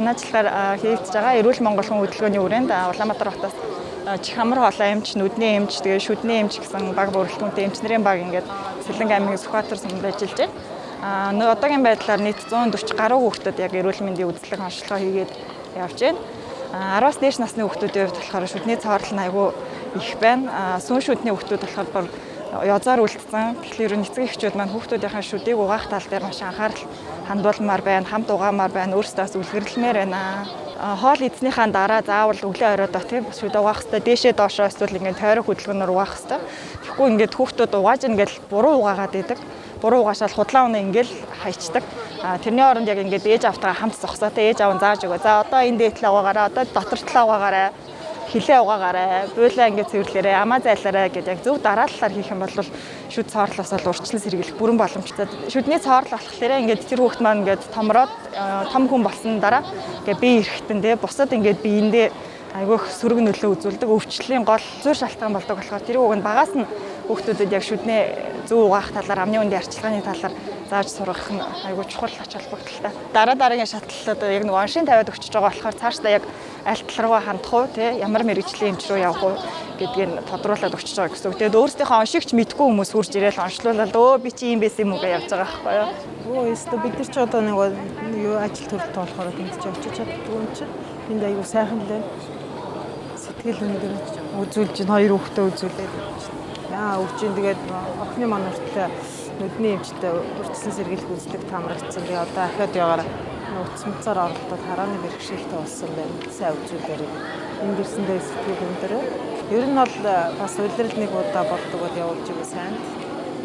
Санаачлагаар хийгдэж байгаа Эрүүл Монгол хүн хөдөлгөөний хүрээнд Улаанбаатар хотоос чихамар хоолой эмч, нүдний эмч, тэгээ шүдний эмч гэсэн баг бүрэлдэхүүнтэй эмчнэрийн баг ингээд Сэлэнг аймгийн Сүхбаатар сумд ажиллаж байна. Одоогийн байдлаар нийт 140 гаруй хүүхдэд яг эрүүл мэндийн үзлэг онцлогоо хийгээд явж байна. 10-аас дээш насны хүүхдүүдийн хувьд болохоор шүдний цоорол нь айгүй их байна. Сүүн шүдний хүүхдүүд болохоор бүр ёзоор үлдсэн. Тэгэхээр ер нь эцэг эхчүүд маань хүүхдүүдийнхээ шүдийг угаах тал дээр маш анхаарал хандуулмаар байна, хамт угаамаар байна, өөрсдөө бас үлгэрлэмээр байна. Хоол идснийхаа дараа заавал өглөө оройдоо тийм шүд угаах хэвээр дээшээ доошоо эсвэл ингээд тойрог хөдөлгөөнөөр угаах хэвээр. Тэгэхгүй ингээд хүүхдүүд угааж ингээд буруу угаагаад идэг. Буруу угаашаал худлаа унаа ингээд хайчдаг. Тэрний оронд яг ингээд ээж автайгаа хамт зогсоотой ээж аав нь зааж өгөө. За одоо энэ дээдлээ угаагаарай, одоо дотор талаа угаагаарай, хилээ угаагаарай, буулаа ингээд цэвэрлээрэй, амаа зайлаарай гэдээ яг зөв дарааллаар хийх юм бол шүд цоорлоос бол урьдчилан сэргийлэх бүрэн боломжтой. Шүдний цоорл болохоор ингээд тэр хүүхд маань ингээд томроод том хүн болсон дараа ингээд бие эрэхтэн те бусад ингээд биеиндээ айгүй их сөрөг нөлөө үзүүлдэг, өвчлөлийн гол зүйр шалтгаан болдог болохоор тэр үг нь багаас нь хүүхдүүдэд яг шүднээ зөв угаах талаар, амны үндийн арчилгааны талаар зааж сургах нь айгүй чухал ач холбогдолтой. Дараа дараагийн шатлалууд яг нэг оншин тавиад өгчөж байгаа болохоор цаашдаа яг аль тал руугаа хандах уу, те ямар мэрэгжлийн эмч рүү явах уу гэдгийг тодруулаад өгчөж байгаа гэсэн үг. Тэгээд өөрсдийнхөө оншигч мэдгүй хүмүүс хурж ирээл оншлуулаад өө би чи юм байсан юм уу гэж явж байгаа байхгүй юу. Өө өстө бид нар ч одоо нэг юу ажил төрөлтэй болохоор тэнд чи очиж чаддгүй юм чинь. Энд айгүй сайхан л байна. Сэтгэл өндөр үзүүлж ин хоёр хүүхдээ үзүүлээд явж байна. Яа өвчин тэгээд охины маань хүртэл нүдний эмчтэй урьдчилан сэргийлэх үзлэг таамрагдсан. Тэгээ одоо ахиад яваараа нууц мцаар оролдоод харааны бэрхшээлтэй болсон байна. Сайн үзүүлээрэй. Энд ирсэндээ сэтгэл өндөр. Ер нь бол бас улирал нэг удаа болдог бол явуулж байгаа сайн.